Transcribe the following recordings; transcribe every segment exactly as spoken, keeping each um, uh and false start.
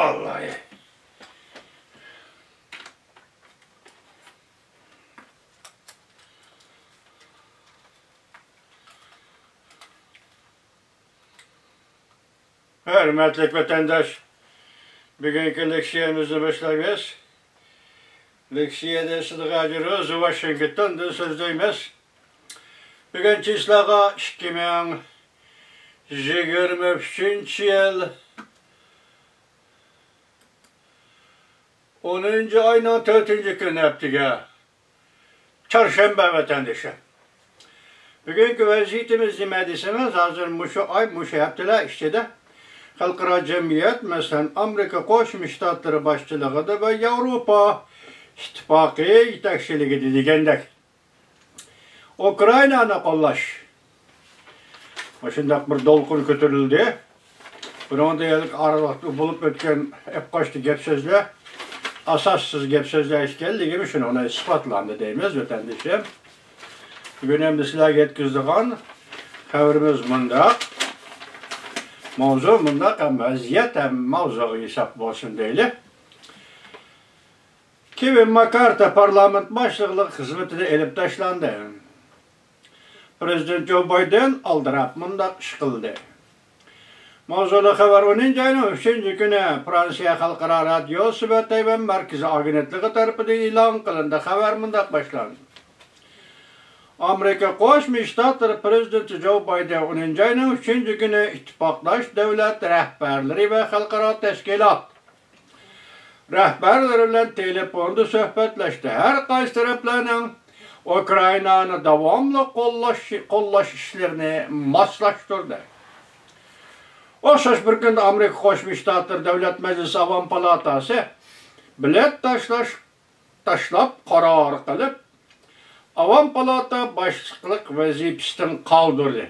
ۋاللاھى. ھۆرمەتلىك ۋەتەنداش، بۈگۈنكى لېكسىيەمىزنى باشلايمىز. لېكسىيەدە سىدىق ھاجى روزى ۋاشىنگتوندىن سۆزلەيمىز. بۈگۈن چىسلاغا ئىككى مىڭ يىگىرمە ئۈچىنچى يىل ئونىنچى ئاينىڭ تۆتىنچى كۈنى ھەپتىگە. چارشەنبە ۋەتەندىشى. بۈگۈنكى ۋەزىيىتىمىز نېمە دېسىڭىز، ھازىر مۇشۇ ئاي، مۇشۇ ھەپتىلەر ئىچىدە خەلقئارا جەمئىيەت، مەسىلەن، ئامېرىكا قوشما شتاتلىرى باشچىلىقىدا ۋە ياۋروپا ئىتتىپاقى يېتەكچىلىكىدە دېگەندەك، ئۇكرائىنانى قوللاش مۇشۇنداق بىر دولقۇن كۆتۈرۈلدى. بۇنىڭدا ھېلىقى ئارىلىق بولۇپ ئۆتكەن ئەپقاچتى گەپ سۆزلەر ئاساسسىز گەپ سۆزلەر ئىكەنلىكىمۇ شۇنىڭ بىلەن ئىسپاتلاندى دەيمىز، ۋەتەندىشىم. بۈگۈن ئەمدى سىلەرگە يەتكۈزىدىغان خەۋىرىمىز مۇنداق. ماۋزۇ مۇنداق، ھەم ۋەزىيەت، ھەم ماۋزۇغا ھېساب بولسۇن دەيلى. كېۋىن ماكارتى پارلامېنت باشلىقلىق خىزمىتىدىن ئېلىپ تاشلاندى. پىرېزىدېنت جو بايدېن ئالدىراپ مۇنداق ئىش قىلدى. ماۋزۇلۇق خەۋەر ئونىنچى ئاينىڭ ئۈچىنچى كۈنى فرانسىيە خەلقئارا رادىيوسى ۋە تەيۋەن مەركىزىي ئاگېنتلىقى تەرىپىدىن ئېلان قىلىندى. خەۋەر مۇنداق باشلاندى. ئامېرىكا قوشما شتاتلىرى پىرېزىدېنتى جو بايدېن ئونىنچى ئاينىڭ ئۈچىنچى كۈنى ئىتتىپاقداش دۆلەت رەھبەرلىرى ۋە خەلقئارا تەشكىلات رەھبەرلىرى بىلەن تېلېفوندا سۆھبەتلەشتى. ھەر قايسى تەرەپلەرنىڭ ئۇكرائىنانى داۋاملىق قوللاش، قوللاش ئىشلىرىنى ماسلاشتۇردى. ئوخشاش بىر كۈندە ئامېرىكا قوشما شتاتلىرى دۆلەت مەجلىسى ئاۋام پالاتاسى بېلەت تاشلاش، تاشلاپ قارار قىلىپ، ئاۋام پالاتا باشلىقلىق ۋەزىپىسىدىن قالدۇردى.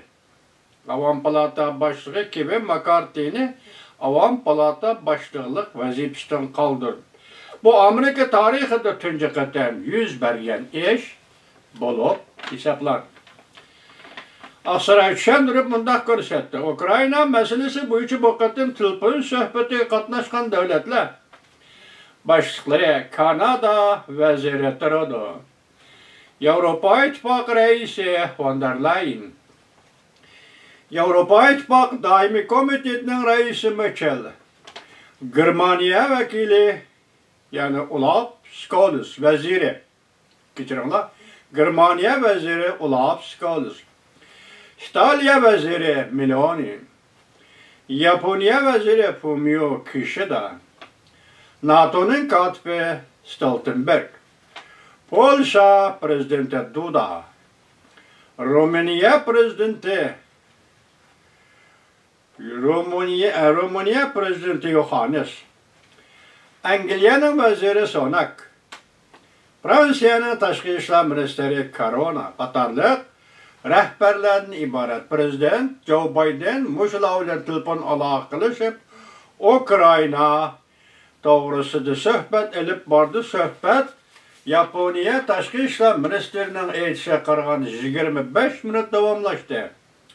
ئاۋام پالاتا باشلىقى كېۋىن ماكارتىنى ئاۋام پالاتا باشلىقلىق ۋەزىپىسىدىن قالدۇردى. بۇ ئامېرىكا تارىخىدا تۇنجى قېتىم يۈز بەرگەن ئىش بولۇپ ھېسابلانىدۇ. ئاقساراي چۈشەندۈرۈپ مۇنداق كۆرسەتتى، ئۇكرائىنا مەسىلىسى بويىچە بۇ قېتىم تېلېفون سۆھبىتىگە قاتناشقان دۆلەتلەر باشلىقلىرى كانادا ۋەزىرى ترودو، ياۋروپا ئىتتىپاقى رەئىسى فون دېر لايېن، ياۋروپا ئىتتىپاقى دائىمىي كومىتېتىنىڭ رەئىسى مىچېل، گېرمانىيە ۋەكىلى، يەنى ئولاف سكولز ۋەزىرى، كەچۈرۈڭلار، گېرمانىيە ۋەزىرى ئولاف سكولز، ئىتالىيە ۋەزىرى مېلونى، ياپونىيە ۋەزىرى فۇمىيو كىشىدا، ناتونىڭ كاتىپى ستولتېنبېرگ، پولشا پىرېزىدېنتى دۇدا، رومىنىيە پىرېزىدېنتى، رومىنىيە، رومىنىيە پىرېزىدېنتى يوخاننېس، ئەنگلىيەنىڭ ۋەزىرى سۇناك، فرانسىيەنىڭ تاشقى ئىشلار مىنىستىرى كارونا قاتارلىق رەھبەرلەردىن ئىبارەت پىرېزىدېنت جو بايدېن مۇشۇلار بىلەن تېلېفون ئالاقە قىلىشىپ، ئۇكرائىنا توغرىسىدا سۆھبەت ئېلىپ باردى. سۆھبەت ياپونىيە تاشقى ئىشلار مىنىستىرىنىڭ ئېيتىشىغا قارىغاندا يىگىرمە بەش مىنۇت داۋاملاشتى.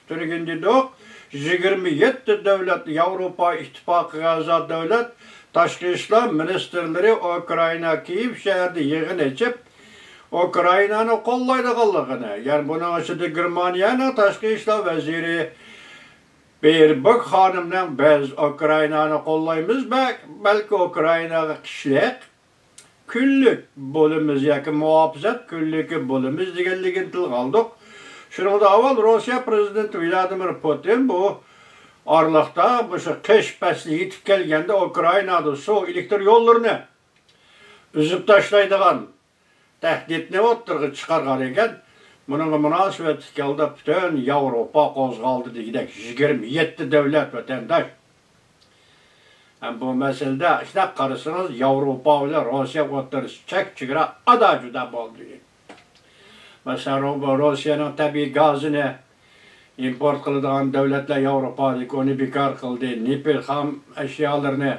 تۈنۈگۈن دېدۇق، يىگىرمە يەتتە دۆلەت، ياۋروپا ئىتتىپاقىغا ئەزا دۆلەت تاشقى ئىشلار مىنىستىرلىرى ئۇكرائىنا كىيېۋ شەھىرىدە يىغىن ئېچىپ، ئۇكرائىنانى قوللايدىغانلىقىنى، يەنى بۇنىڭ ئىچىدە گېرمانىيەنىڭ تاشقى ئىشلار ۋەزىرى بېربوك خانىمنىڭ «بىز ئۇكرائىنانى قوللايمىز، بە-، بەلكى ئۇكرائىناغا قىشلىق كۈنلۈك بولىمىز ياكى مۇھاپىزەت كۈنلۈكى بولىمىز» دېگەنلىكىنى تىلغا ئالدۇق. شۇنىڭدىن ئاۋۋال روسىيە پىرېزىدېنتى ۋلادىمىر پۇتىن بۇ ئارىلىقتا مۇشۇ قىش پەسلى يېتىپ كەلگەندە ئۇكرائىنادا سۇ، ئېلېكتر يوللىرىنى ئۈزۈپ تاشلايدىغان تەھدىتنى ئوتتۇرىغا چىقارغان ئىكەن. بۇنىڭغا مۇناسىۋەتلىك ھالدا پۈتۈن ياۋروپا قوزغالدى دېگۈدەك، يىگىرمە يەتتە دۆلەت ۋەتەنداش. ھەم بۇ مەسىلىدە شۇنداق قارىسىڭىز، ياۋروپا بىلەن روسىيە ئوتتۇرىسى چەك چېگرا ئادا جۇدا بولدى. مەسىلەن، رو-، روسىيەنىڭ تەبىئىي گازىنى ئىمپورت قىلىدىغان دۆلەتلەر ياۋروپادىكى ئۇنى بىكار قىلدى. نېفىت خام ئەشيالىرىنى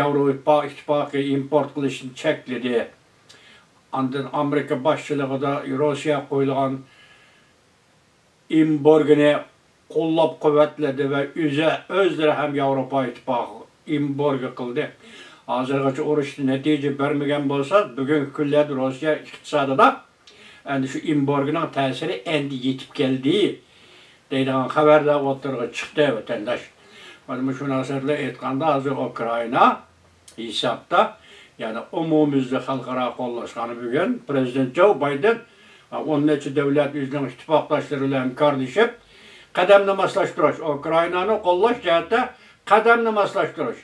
ياۋروپا ئىتتىپاقى ئىمپورت قىلىشنى چەكلىدى. ئاندىن ئامېرىكا باشچىلىقىدا روسىيەگە قويۇلغان ئېمبارگونى قوللاپ قۇۋۋەتلىدى ۋە ئۆزى، ئۆزلىرى ھەم ياۋروپا ئىتتىپاقى ئېمبارگو قىلدى. ھازىرغىچە ئۇرۇشتا نەتىجە بەرمىگەن بولسا، بۈگۈنكى كۈنلەردە روسىيە ئىقتىسادىدا ئەمدى شۇ ئېمبارگونىڭ تەسىرى ئەمدى يېتىپ كەلدى دەيدىغان خەۋەرلەر ئوتتۇرىغا چىقتى، ۋەتەنداش. مانا مۇشۇ مۇناسىۋەت بىلەن ئېيتقاندا، ھازىر ئۇكرائىنا ھېسابتا، يەنى ئومۇميۈزلۈك خەلقئارا قوللاشقان بۈگۈن پىرېزىدېنت جو بايدېن ئون نەچچە دۆلەت ئۆزىنىڭ ئىتتىپاقداشلىرى بىلەن ھەمكارلىشىپ، قەدەمنى ماسلاشتۇرۇش، ئۇكرائىنانى قوللاش جەھەتتە قەدەمنى ماسلاشتۇرۇش.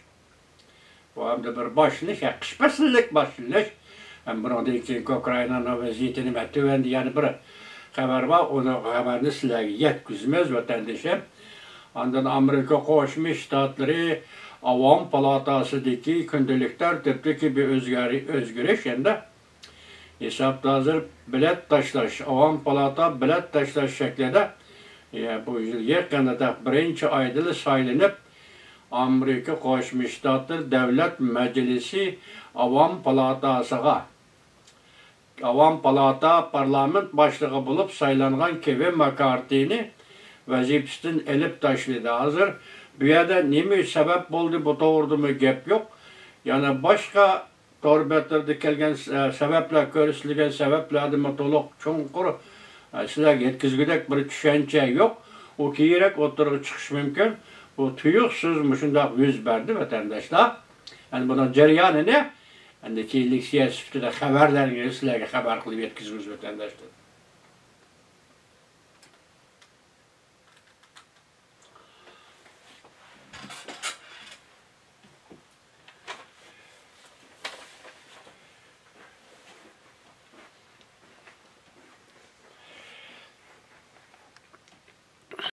بۇ ئەمدى بىر باشلىنىش، ھە، قىش پەسلىدىك باشلىنىش. ھەم بۇنىڭدىن كېيىنكى ئۇكرائىنانىڭ ۋەزىيىتى نېمە؟ تۆۋەندە يەنە بىر خەۋەر بار، ئۇنى خەۋەرنى سىلەرگە يەتكۈزىمىز، ۋەتەندىشىم. ئاندىن ئامېرىكا قوشما شتاتلىرى ئاۋام پالاتاسىدىكى كۈندىلىك تەرتىپتىكى بىر ئۆزگەر-، ئۆزگىرىش، ئەمدى ھېسابتا ھازىر بېلەت تاشلاش، ئاۋام پالاتا بېلەت تاشلاش شەكلىدە، يە، بۇ يىل يېقىندا بىرىنچى ئايدىلا سايلىنىپ، ئامېرىكا قوشما شتاتلىرى دۆلەت مەجلىسى ئاۋام پالاتاسىغا، ئاۋام پالاتا پارلامېنت باشلىقى بولۇپ سايلانغان كېۋىن ماكارتىنى ۋەزىپىسىدىن ئېلىپ تاشلىدى. ھازىر بۇ يەردە نېمە سەۋەب بولدى، بۇ توغرىدىمۇ گەپ يوق. يەنە باشقا تور بەتلىرىدە كەلگەن سە-، سەۋەبلەر، كۆرسىتىلگەن سەۋەبلەردىمۇ تولۇق چوڭقۇر، ئە، سىلەرگە يەتكۈزگۈدەك بىر چۈشەنچە يوق. ئۇ كېيىنرەك ئوتتۇرىغا چىقىشى مۇمكىن. بۇ تۇيۇقسىز مۇشۇنداق يۈز بەردى، ۋەتەنداشلار. ئەمدى بۇنىڭ جەريانىنى ئەمدى كېيىنلىك سىياسىي سۈپىتىدە خەۋەرلەرنى سىلەرگە خەۋەر قىلىپ يەتكۈزىمىز، ۋەتەنداشلار.